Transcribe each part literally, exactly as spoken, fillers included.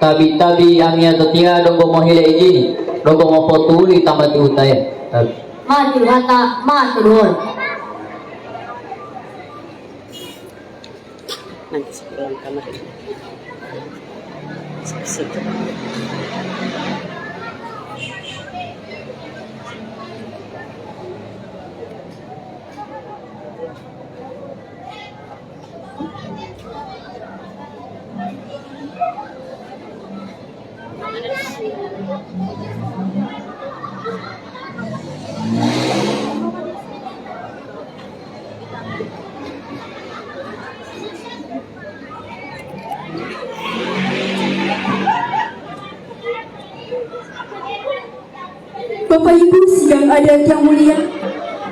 Tabi-tabi amiyatotiya donggo mohile ijini, donggo mopotuli tambati utaya. Tabi. Ma tilihata, ma tuluholo. Nanti saya pulang kamar. Situ. Bapak Ibu sidang adat yang mulia,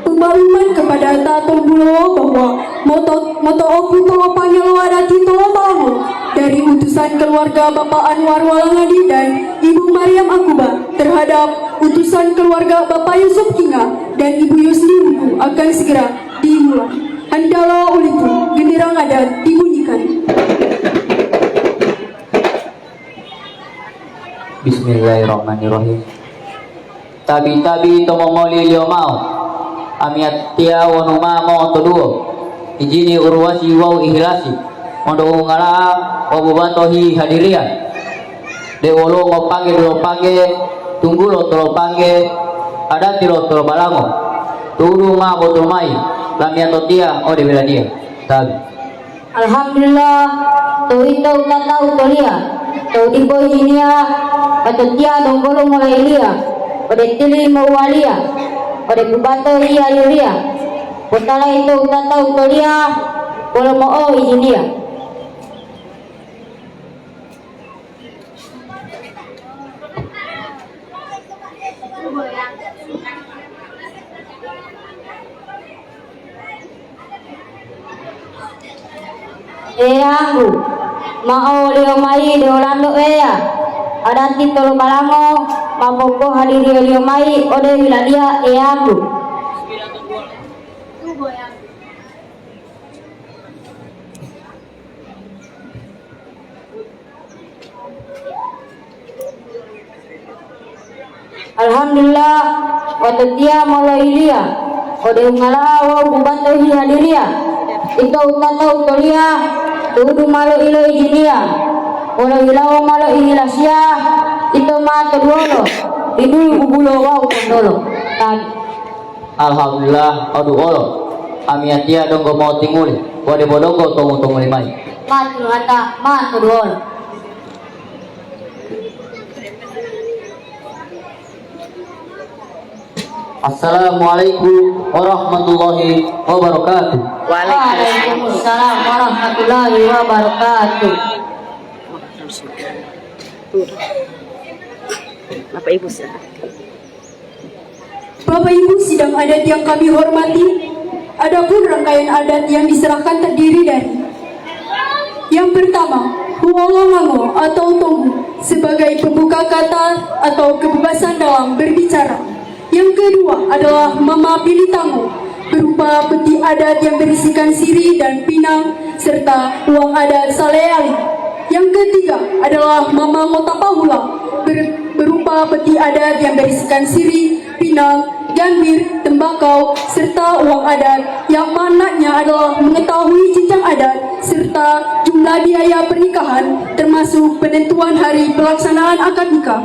pembaruan kepada Tato Bulowo bahwa moto, moto opu tolopange lo adat tolopango dari utusan keluarga Bapak Anwar Walangadi dan Ibu Mariam Akuba terhadap utusan keluarga Bapak Yusuf Kinga dan Ibu Yusni Wuku akan segera dimulai. Handalo ulipu, genderang adat dibunyikan. Bismillahirrahmanirrahim. Tabi-tabi to mongoliliyo mao, amiyatiya wonu ma mo'otoduwo, ijini uruwasi wawu ihilasi, monto ungala'a wawu bubatohi hadiriya, de woluwo ngopangge dulo pangge, tunggulo tolo pangge, adati lo tolo balango, tu'udu ma botu mayi, lamiyatotiya ode beladiya. Tabi. Alhamdulillah, to ito utata utoliya, to dipo ijiniya, patotiya donggolo molailiya, ode tili mouwaliya, ode bubato hiyaliyo-Liya, potala ito utata utoliya, wolo mo'o ijiniya. Eyanggu, ma oliyo mayi de olanto Eya, adati tolobalango ma popohadiriyo-Liyo mayi ode yiladiya Eyanggu. Alhamdulillah, watotiya moloiliya ode ungala'a wawu bubato hihadiriya. Ito wutata utoliya, tu'udu ma loiloijiniya, wolo hilawo ma loihilasiya, ito ma toduwolo, diduyi bubulo wawu pondolo. Tabi. Alhamdulillah, oduwolo, amiyatiya donggo motinguli, wode bo donggo tongu-tonguli mayi. Ma tiluhata, ma toduwolo. Assalamualaikum warahmatullahi wabarakatuh. Waalaikumsalam warahmatullahi wabarakatuh. Bapak Ibu, Bapak Ibu sidang adat yang kami hormati, adapun rangkaian adat yang diserahkan terdiri dari, yang pertama, huwolo ngango atau tonggu sebagai pembuka kata atau kebebasan dalam berbicara. Yang kedua adalah mama pilitango berupa peti adat yang berisikan siri dan pinang serta uang adat saleyali. Yang ketiga adalah mama ngota pahula ber-, berupa peti adat yang berisikan siri, pinang, gambir, tembakau, serta uang adat yang maknanya adalah mengetahui jenjang adat serta jumlah biaya pernikahan, termasuk penentuan hari pelaksanaan akad nikah.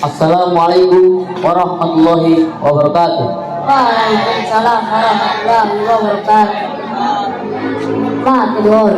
Assalamualaikum warahmatullahi wabarakatuh. Waalaikumsalam warahmatullahi wabarakatuh. Matur nuwun.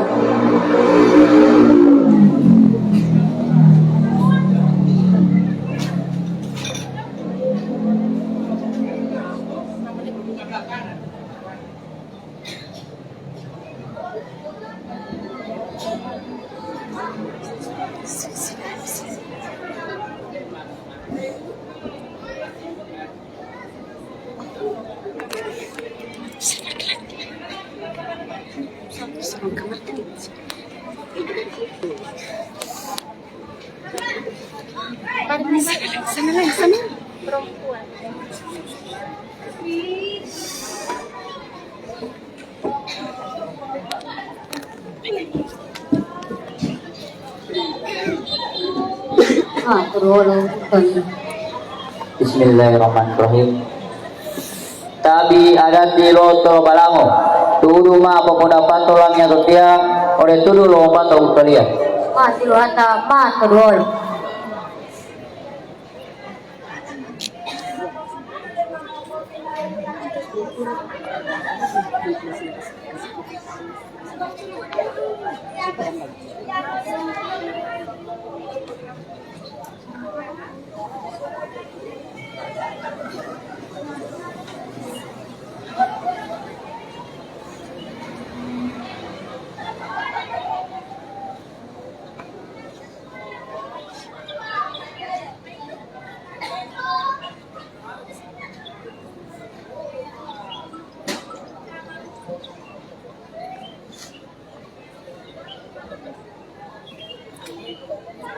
Bismillahirrahmanirrahim. Tabi adati lo tolobalango, tu'udu ma popodapato lamiyatotiya ode tudu lo wombato utoliya. Ma tiluwata ma toduwolo.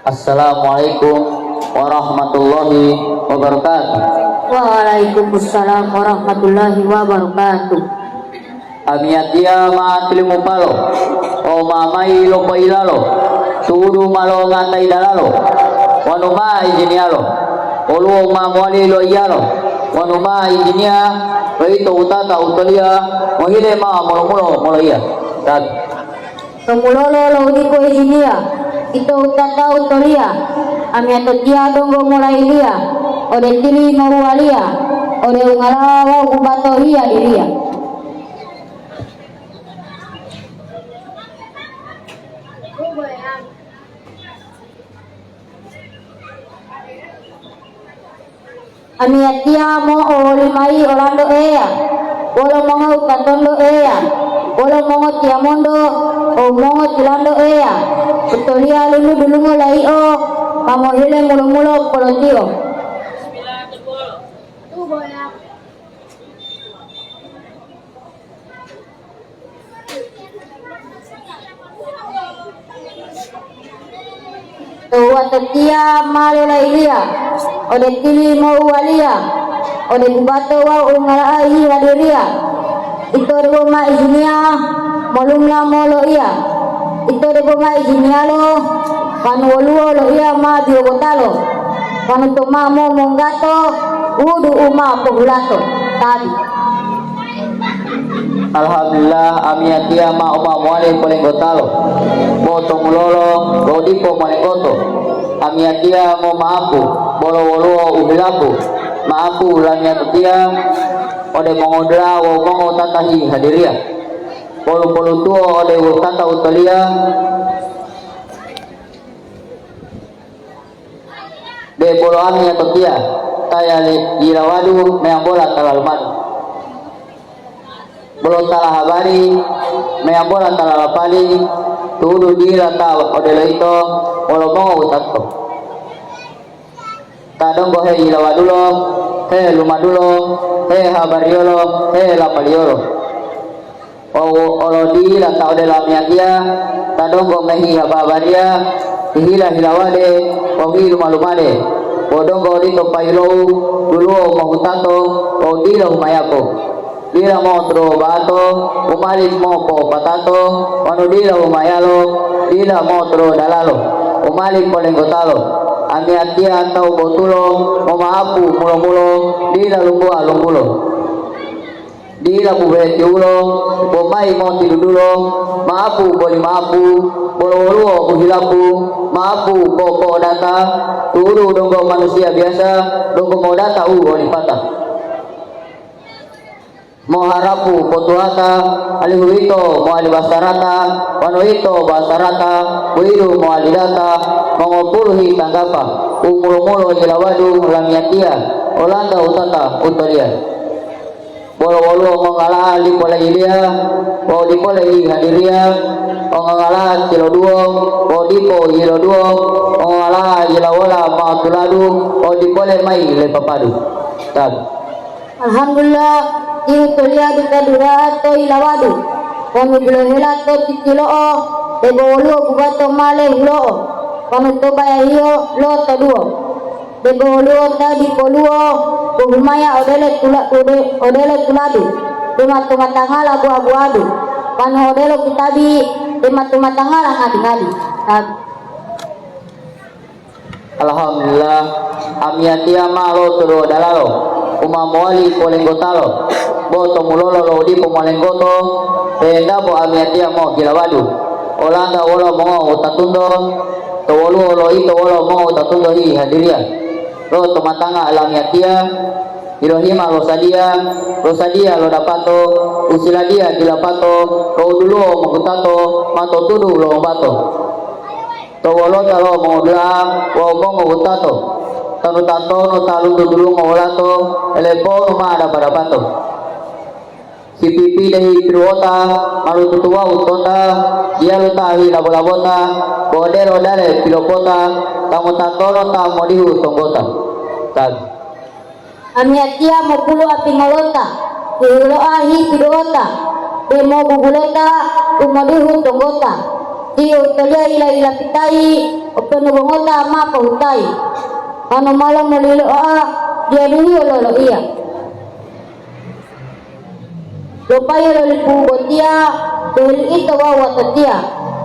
Assalamualaikum warahmatullahi wabarakatuh. Waalaikumsalam warahmatullahi wabarakatuh. Amiyatiya ma tilimupalo, o ma mayi lo poilalo, tu'udu ma lo ngatayi dalalo, wonu ma ijiniyalo, woluwo ma mowali loiyalo, wonu ma ijiniya, loito wutata utoliya mohile ma mulo-mulo moloiya. Tabi. Tomulolo lo u dipo ijiniya, ito wutata utoliya, amiyatotiya donggo molayiliya, ode tili mowuwaliya, ode ungala'a wawu bubato hiyadiriya. Amiyatiya mo'owoli mayi olanto Eya, wolo mongowutatonto Eya, wolo mongotiyamonto wawu mongotilanto Eya, utoliya lulu dulungo layi'o ma mohile mulo-mulo polotiyo. To watotiya ma lolayiliya ode tili mowuwaliya, ode bubato wawu ungala'a yihadiriya. Ito debo ma ijiniya molumla moloiya. Ito debo ma ijiniyalo wonu woluwo loiya ma biyobotalo, wonu to ma momonggato wudu u ma pohulato. Tabi. Alhamdulillah, amiyatiya ma u ma mowali polenggotalo, bo to mulolo lo dipo molenggoto. Amiyatiya moma'apu, bolo woluwo u hilapu, ma'apu lamiyatotiya ode mongodula'a wawu mongowutata hihadiriya. Polu-polutuwo ode wutata utoliya. De bolo amiyatotiya ta yali-, yilawadu meyambola ta lalumadu, bolo ta lahabari meyambola ta lalapali, tu'udu dila ta odelo ito wolo mongowutato. Ta donggo heyilawadulo, helumadulo, hehabariyolo, helapaliyolo. Wawu olo dila ta odelo amiyatiya, ta donggo mehi hababariya, hihila-hilawade wawu hiluma-lumade, bo donggo odito payilo'u duluwo mohutato wawu dila humayapo, dila mo'otuduwo bato, u mali mopo'opatato, wonu dila humayalo, dila mo'otuduwo dalalo, u mali polenggotalo. Amiyatiya tawu botulo, moma'apu mulo-mulo, dila lumbuwa lumbulo. Dila bubuhetiwulo, bo mayi motidudulo, ma'apu boli ma'apu, bolo woluwo u hilapu, ma'apu po'opo'odata, tu'udu donggo manusiya biyasa, donggo mo'odata u wolipata. Moharapu potuwata, alihu ito mowali basarata, wonu ito basarata, huidu mowali data, mongopuluhi tanggapa, u mulo-mulo yilawadu lamiyatiya, olanta wutata utoliya. Bolo woluwo ngongala'a dipo leiliya wawu dipo leihadiriya, ongongala'a tiloduwo wawu dipo yiloduwo, ongongala'a yilawola ma'o tuladu wawu dipo lemayi lepapadu. Tabi. Alhamdulillah, tihu toliya duta dura'a to yilawadu, wonu bilohela to titilo'o, debo woluwo bubato ma lehulo'o, wonu to bayahiyo lo toduwo. Debo woluwo ta dipoluwo, bo humaya odelo tula-, ode-, odelo tuladu, dema tumatangala buwa-buwadu, wonu odelo kitabi, dema tumatangala ngadi-ngadi. Tabi. Alhamdulillah, amiyatiya ma lo tuluwo dalalo u ma mowali polenggotalo, bo to mulolo lo u dipo molenggoto, pe'enta bo amiyatiya mohilawadu olanta wolo mongowutatunto, to woluwo loito wolo mongowutatunto hihadiriya lo to matanga lamiyatiya. Yilohima lo sadiya, lo sadiya lo dapato, u siladiya dilapato, lo u duluwo mongowutato ma to tudu lo wumbato. To wolota lo mongodula'a wawu mongowutato, tanu tatonu ta lutudulungo wolato, eleponu ma dapa-dapato. Sipipidehi piluwota ma lututuwawu tonta, diyalu ta hilabo-labota, bo odelo dale pilopota, ta motatono ta modihu tonggota. Tabi. Amiyatiya mopulu apingolota, hihulo'a hipiduwota, demo bubulota u modihu tonggota, tiyo toliya yila-yilapitayi openu bongota ma pohutayi. Manu malo molilo'a diyaduhiyo loloiya. Lopayi lo lipu botiya, boheli ito wawu watotiya,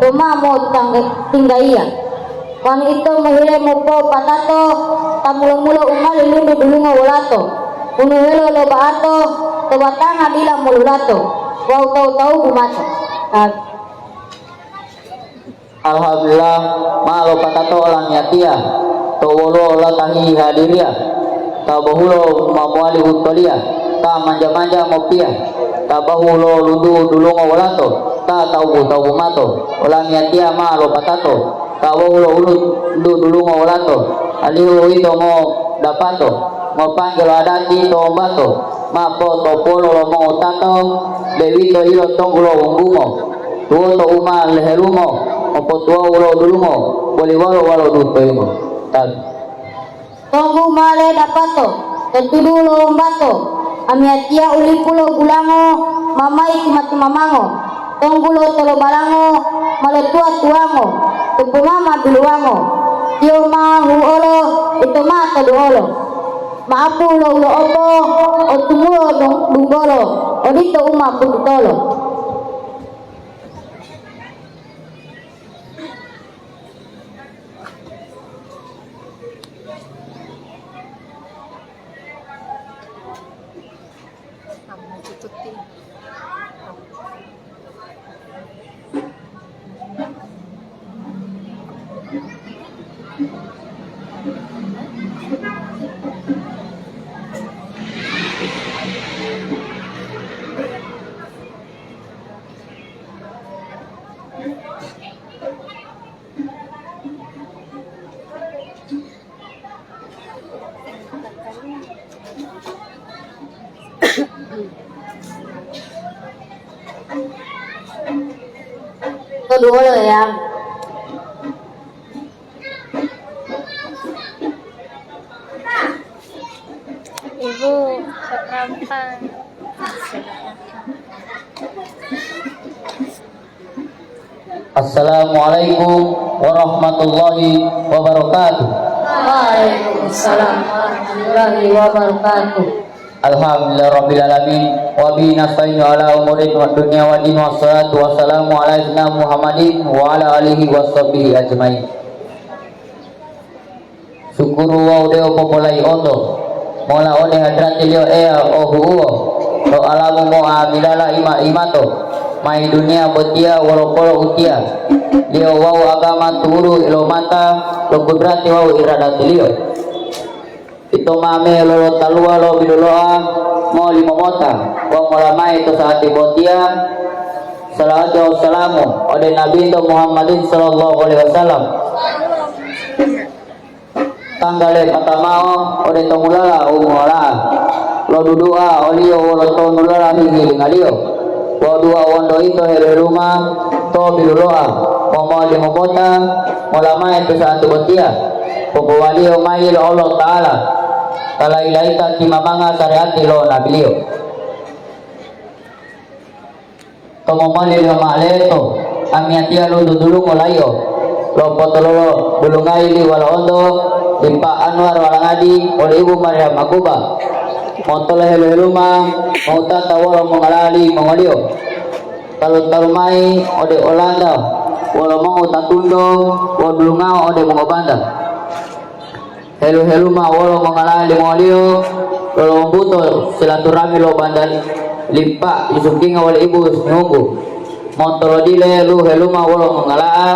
doma motangga-, tinggaiya. Wonu ito mohile mopopatato, ta mulo-mulo u mali luntu dulungo wolato, wonu helo lo ba'ato, to batanga dila molulato, wawu tawu-tawubu mato. Amin. Alhamdulillah, ma lopatato olamiyatiya to woluwo lo ta hihadiriya, ta bohulo ma mowali utoliya, ta manja-manja mopiya, ta bahu lo luntu dulungo wolato, ta tawubu-tawubu mato. Olamiyatiya ma lopatato ta bohulo ulu luntu dulungo wolato, alihu uwito modapato, mopanggelo adati to wombato, ma potopolo lo mongowutato, de'uwito yilotonggu lo wunggungo. Tuwoto u ma lehelumo, mopotuwawu lo dulungo, boli wolo walo dutoyungo. Tabi. Tonggu ma ledapato, to tudu lo wumbato, amiyatiya u lipu lo bulango, ma mayi tima-timamango. Tonggu lo tolobalango, ma lotuwa-tuwango, to puma ma biluwango. Tiyo ma hu'olo, ito ma toduolo. Ma'apu lo ulo'opo, otumulo dong-, dunggolo, odito u ma pututolo. Koduwolo, Eyang. Ibu, keterampilan. Assalamualaikum warahmatullahi wabarakatuh. Waalaikumsalam warahmatullahi wabarakatuh. Alhamdulillah rabbil alamin, wa bihi nasta'inu ala umuri dunya wa din, wassalatu wassalamu ala sayyidina Muhammadin wa ala alihi wa sahbihi ajmain. Sukuru wawu de'u popolayi'onto mola ode hadratiliyo Eya ohu'uwo lo alamu mo'amilala ima-imato mayi duniya botiya wolo polo'utiya liyo wawu agama tu'udu ilomata lo kudrati wawu iradatiliyo. Ito ma mehelo lo taluwa lo bilulo'a molimomota wawu mola mayi to sa'ati botiya salawati wawu salamu ode Nabinto Muhammadin sallallahu alaihi wasallam. Tanggale patamao ode tonggulala u mola'a, lodudu'a oliyo wolo tonulala hihilingaliyo, wawu du'a wonto ito helu-heluma to bilulo'a, momoli momota mola mayi to sa'ati botiya, popowaliyo mayi lo Allahuta'ala ta layi-layita timamanga sariati lo nabiliyo. To momoli lomao leto, amiyatiya lo dudulungo laiyo, lopotololo dulungayi li walaonto, li Pa Anwar Walangadi woli Ibu Mariam Akuba, motolo helu-heluma moutata wolo mongalali mongoliyo, talu-talu mayi ode olanta wolo mongowutatunto wawu dulungao ode mongobanta. Helu-heluma wolo mongala'a limongoliyo lolombuto silaturahmi lo banda Limpa Yusuf Kinga wole Ibu Mihunggu. Montolodile lu-heluma wolo mongala'a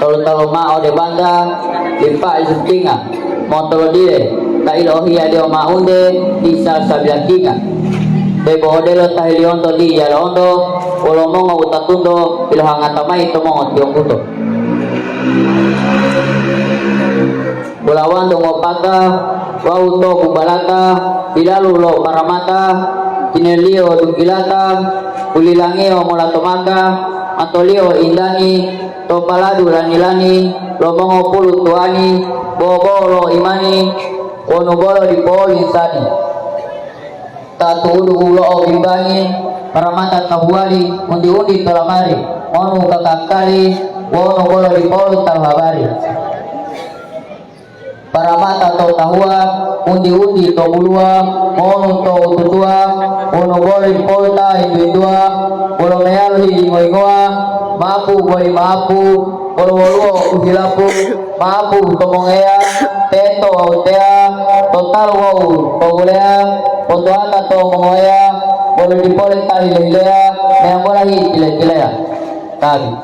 tolu-taluma ode banda Limpa Yusuf Kinga. Montolodile ta ilohiya dewa maunde bisa sabila kinga. Debo odelo tahiliyonto diyalo'onto wolo mongo utatundo pilohangata mayi to mongotiyombuto. Bolawanto ngopata wawu to bubalata, bilalu lo paramata, tineliyo dungkilata, ulilangiyo molato maka, matoliyo indangi, to paladu lani-lani, lo mongopulu tuwani, bobo lo imani, wonu bolo dipo linsani. Ta tu'udu u lo'obimbangi, paramata tahuwali, undi-undi to lamari, monu kakakali, wonu bolo dipolu talu habari. Paramata to tahuwa, undi-undi to buluwa, monu to ututuwa, wonu bolo dipolu ta hintu-hintuwa, wolo meyalo hiyingo-yingowa, mapu boli mapu, wolo woluwo u hilapu, mapu to mongeya, teto wawu teya, to talu wawu to huleya, potuhata to mongoweya, bolo dipole ta hile-hileya, meyambola hi tile-tileya. Tabi.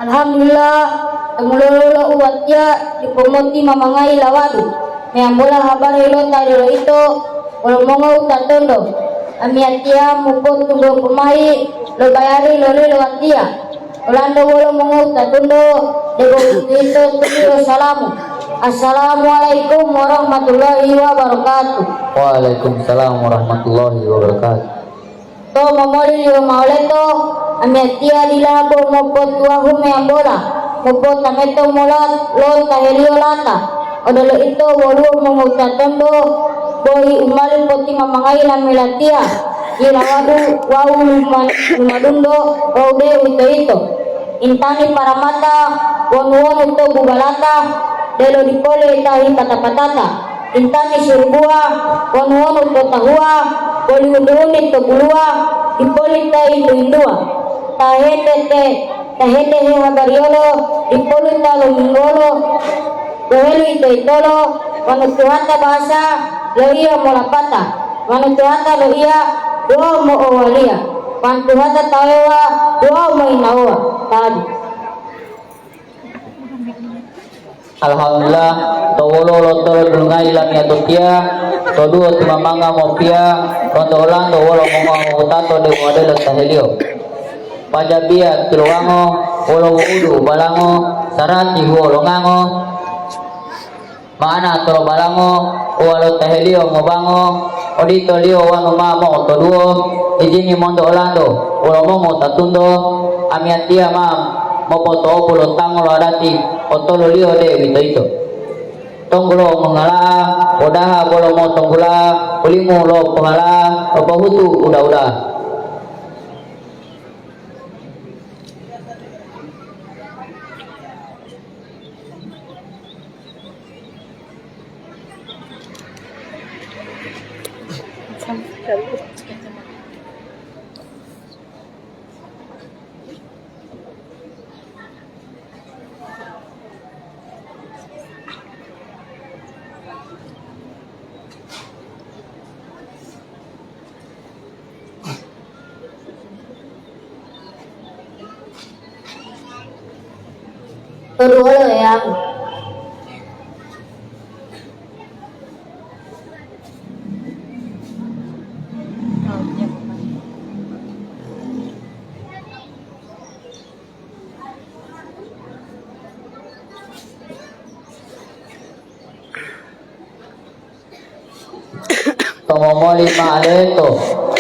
Alhamdulillah, temulolo lo uwatiya dipo moti mamangayi lawadu, meyambola habari lo ta delo ito wolo mongo utatondo. Amiyatiya mopotunggulo pomayi lo bayari loli lo watiya. Olanto wolo mongo utatundo, debo uwito tuli lo salamu. Assalamualaikum warahmatullahi wabarakatuh. Waalaikumsalam warahmatullahi wabarakatuh. To momoli liyo mao leto, amiyatiya dila bo mopotuwahu meyambola, mopotameto mola lo taheliyo lata. Odelo ito woluwo mongowutatonto bohi u mali potimamangayi lamilatiya, yilawadu wawu luma-, lumadundo wawu de'uwitoyito intani paramata wonu-wonu to bubalata, delo dipole ta hipata-patata, intani surubuwa wonu-wonu to tahuwa, woli undi-undi to buluwa, dipoli ta hintu-hintuwa, ta hetete-, ta hedehe habariyolo, dipoli ta lominggolo, Bohelu ito-itolo, wonu tuwata bahasa, loiya molapata, wonu tuwata loiya, duwawu mo'owaliya, wonu tuwata tawewa, duwawu moyinawowa. Tabi. Alhamdulillah, to wololo tolo dulungayi lamiyatotiya, to duwo timamanga mopiya, lonto olanto wolo mongowawu wutato debo odelo taheliyo. Pajabiya tilowango wolo wu'udu balango, sarati huwo longango, ma'ana tolobalango, uwalo taheliyo ngobango, oditoliyo wonu ma mo'otoduwo, ijini monto olanto wolo mongotatunto, amiyatiya ma mopoto'opu lo tango lo adati otoluliyo, de'uwitoyito tonggulo mongala'a, podaha bolo motonggula, ulimu lo pohala'a, lopohutu uda-uda'a. Toduwolo Eyanggu. To momoli ma'o leto,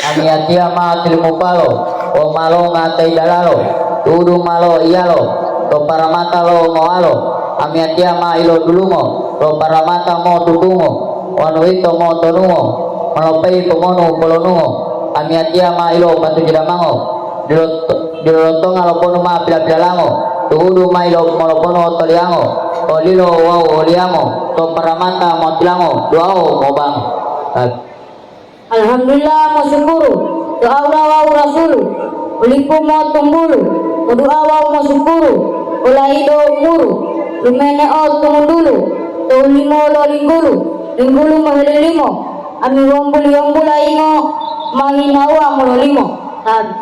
amiyatiya ma tilimupalo, wawu ma longa ta yidalalo, tu'udu ma lo'iyalo, to paramata lo ngowalo, amiyatiya ma ilodulungo, lo paramata motutungo, wonu ito motonungo, molopeyi pomonu polonungo, amiyatiya ma ilopatuju damango, dilo, dilo lotonga loponu ma pila-pilalango, tu'udu ma ilo molopono toliyango, olilo wawu oliyango, to paramata motilango, duwawu mobango. Alhamdulillah, mosukuru to Allah wawu rasulu, u lipu motunggulu, modu'a wawu mosukuru, olayido umuru, lumene'o tumundulu, To limo lo linggulu, linggulu mohililimo, ami wombuli-wombula yingo ma yinaowa mololimo. Amin.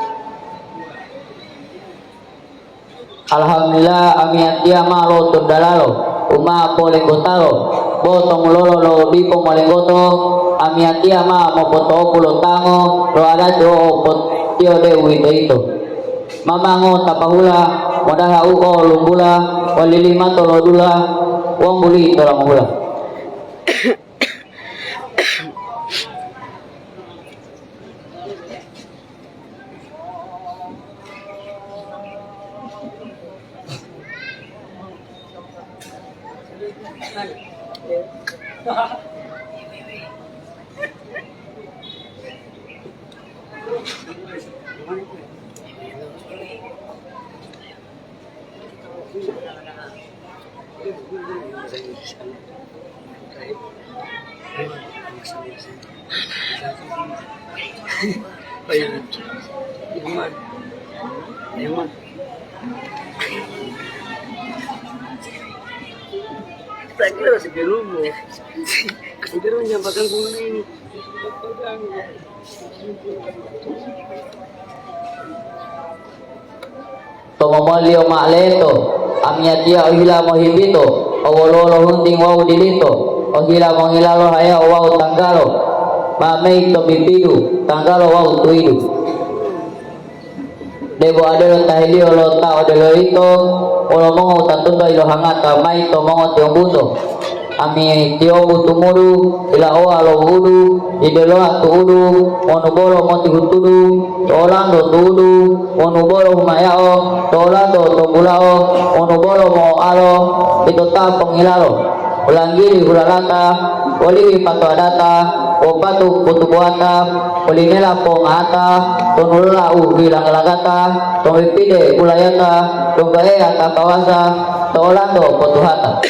Alhamdulillah, amiyatiya ma lo tondalalo, u ma polenggotalo, bo to mulolo lo dipo molenggoto, amiyatiya ma mopoto'opu lo tango lo adati o potiyo de uwitoyito. Mamango tapahula, modaha uo lumbula, walilimato lodula, wongguli tolamohula. Saya kira masih belum, ya. Saya kira menyampaikan dulu ini. To momoliyo ma'o leto, amiyatiya ohila mohibito, o woluwo lohunting wawu dilito, ohila mongilalo hayao wawu tanggalo, ma meyi to bipidu, tanggalo wawu tuyidu. Debo adelo taheliyo lo ta odelo yito, wolo mongo wutatunto ilohangata mayi to mongotiyombunto. Ami tiyombu tumudu, ilaowa lo wu'udu, didelowa tu'udu, wonu bolo motihutudu, to olanto tu'udu, wonu bolo humayao, to olanto tombulao, wonu bolo mo'oalo, ito ta pongilalo. Ulanggili hulalata, wolihi patuadata, wopatu potubuwata, wolinela pongata, tonulola u hilangalagata, tomipide ulayata, donggaeya ta kawasa, to olanto potuhata.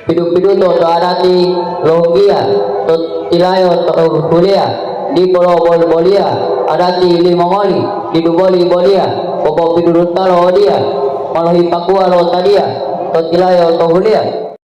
Pidu-piduto to adati lohunggiya, to tilayo to huliya, dipo lo boli-boliya, adati limongoli didu boli-boliya, popopidudutalo odiya, molohipakuwa lo tadiya, to tilayo to huliya.